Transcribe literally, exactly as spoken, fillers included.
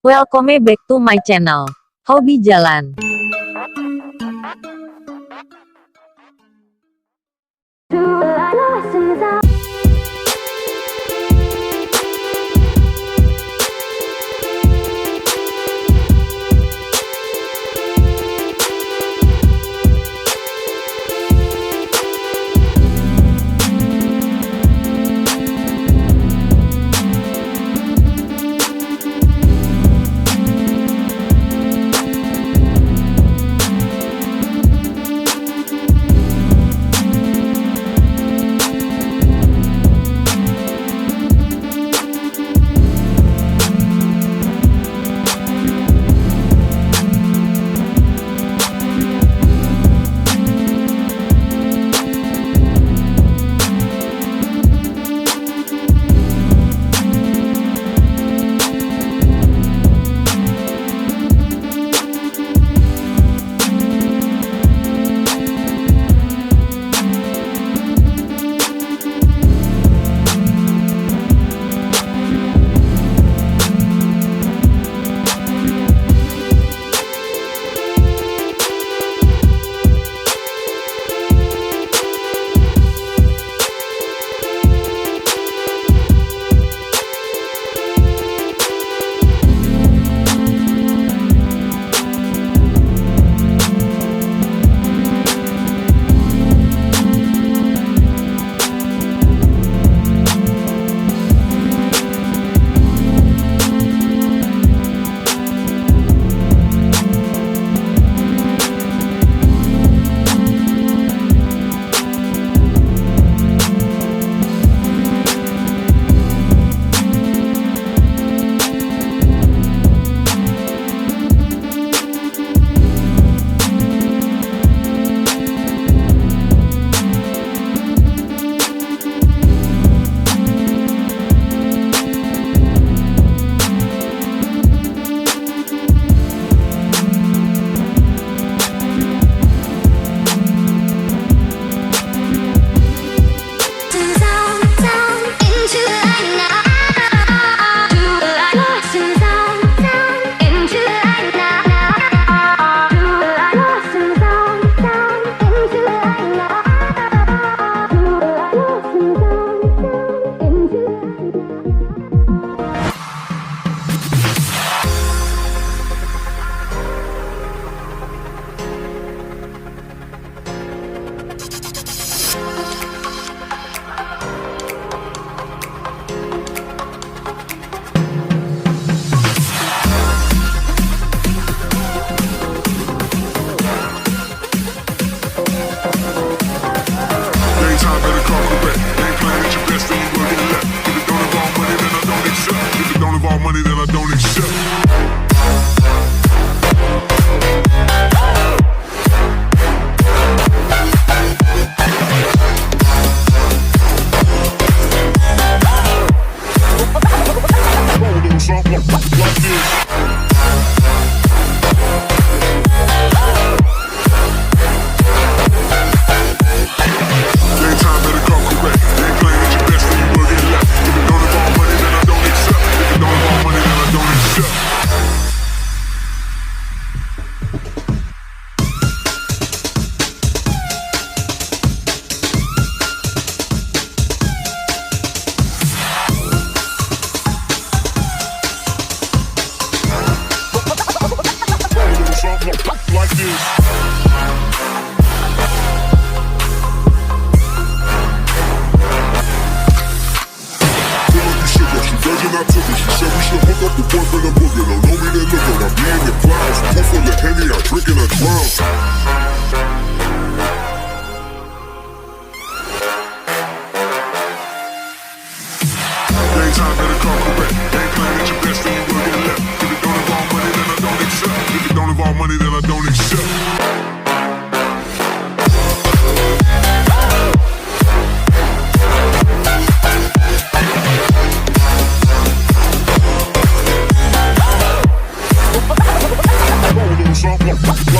Welcome back to my channel, Hobi Jalan. Game time, better come correct. Game plan at your best, then you will get left. If it don't involve money, then I don't accept. If it don't involve money, then I don't accept. Hold on, something like this. Game time, better come correct. Game plan at your best, then you will get left. If it don't involve money, then I don't accept. If it don't involve money, then I don't accept. Like this. Feel like you should, yeah, she virgin, I took it. She said we should hook up, the boyfriend a booger. Don't know me, they look good. I be in the clouds. Pour full of Henny, I drink and I drown. Game time, better come correct. Game plan at your best, then you will get left. If it don't involve money, then I don't accept. If it don't involve money, then I don't accept. Hold on, something like